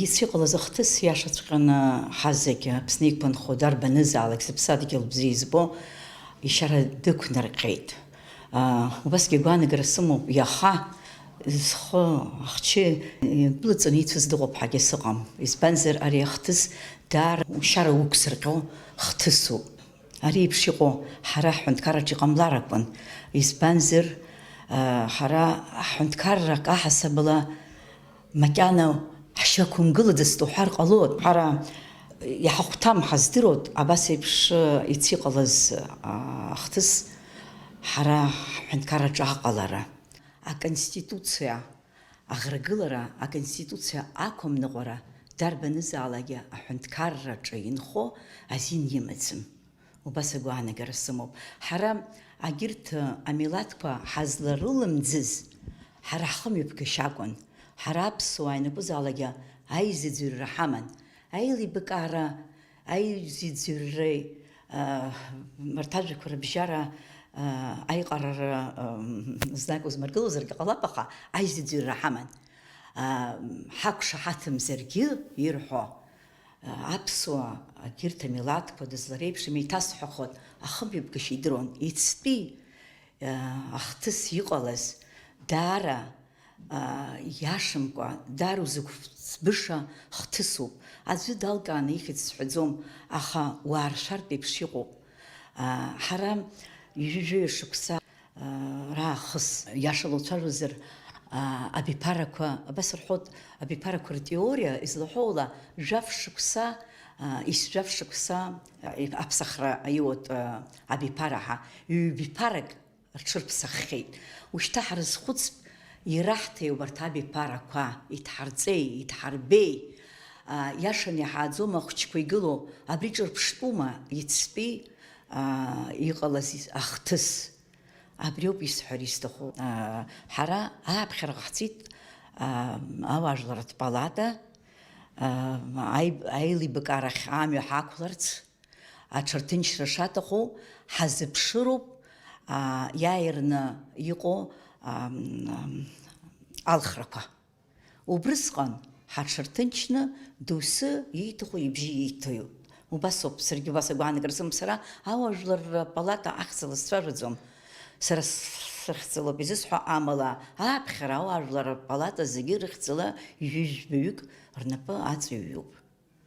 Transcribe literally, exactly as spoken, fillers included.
Иацы иҟалаз ахҭыс иашаҵәҟьаны ҳазегь Аԥсны иқәынхо дарбанызаалак зыԥсадгьыл бзиа избо ишьара дықәнарҟьеит. Убасгьы агәаанагара сымоуп, иаха зхы ахчы былаҵаны ицәаз дыҟоуп ҳәагьы сыҟам. Избанзар, ари ахҭыс даара ушьара уқәзырҟьо хҭысуп. Ари еиԥш иҟоу ҳара ҳҳәынҭқарраҿы иҟамлар акәын. Избанзар, ҳара ҳҳәынҭқаррак аҳасабала макьана ҳшьақәымгылаӡацт уҳәар ҟалоит. Ҳара иҳахәҭам ҳаздыруеит абас еиԥш иацы иҟалаз ахҭыс ҳара ҳҳәынҭқарраҿы аҟалара. Аконституциа аӷрагылара, аконституциа ақәымныҟәара дарбанызаалакгьы аҳәынҭқарраҿы инхо азин имаӡам. Убас агәаанагара сымоуп. Ҳара агьырҭ амилаҭқәа ҳазларылымӡыз ҳара ҳхымҩаԥгашьа акәын. Ҳара аԥсуаа ианакәызаалакгьы аизыӡырҩра ҳаман. Аилибакаара, аизыӡырҩреи, аа, марҭ ажәақәа рыбжьара, аа, аиҟарара, ам, знак узмыргылозаргьы ҟалап, аха аизыӡырҩра ҳаман. Аа, ҳақәшаҳаҭымзаргьы ирҳәо, Аԥсуа, егьырҭ амилаҭқәа дызлареиԥшым еиҭасҳәахоит, ахымҩаԥгашьа идыруан. Иацтәи, а, ахҭыс иҟалаз даара, а, иашамкәа, даара узықәӡбыша хҭысуп. Аӡәы далкааны ихьӡ сҳәаӡом, аха уааршәартә еиԥш иҟоуп. А, ҳара ҩажәа шықәса раахыс, иашала уцәажәозар, аа, абиԥарақәа, абас рҳәоит, абиԥарақәа ртеориа излаҳәо ала, жәаф шықәса, аа, ис-, жәаф шықәса, аа, аԥсахра аиуеит, аа, абиԥара ҳәа, ҩбиԥарак рҽырԥсаххьеит. Ушьҭа ҳрызхәыцп, ираҳҭеи убарҭ абиԥарақәа, идҳарҵеи, идҳарбеи, аа, иашаны иҳааӡома ахәыҷқәа игылоу, абри ҿырԥштәума иацтәи, аа, иҟалаз ахҭыс? Абриоуп исҳәар исҭаху. Ҳара ааԥхьара ҟаҳҵеит, ауаажәларратә палата, аи-, аилибакаарахь амҩа ҳақәларц, аҽарҭынчра шаҭаху ҳазыԥшыроуп, иааирны иҟоу алхрақәа. Убрысҟан ҳаҽырҭынчны, доусы ииҭаху ибжьы ииҭоит. Убасоуп, саргьы убас агәаанагара сымоуп, сара ауаажәларра палата ахьӡала сцәажәаӡом. Сара сыхьӡалоуп изысҳәо, амала ааԥхьара ауаажәларра палата зегьы рыхьӡала ҩажәи жәаҩык рнапы аҵаҩуп.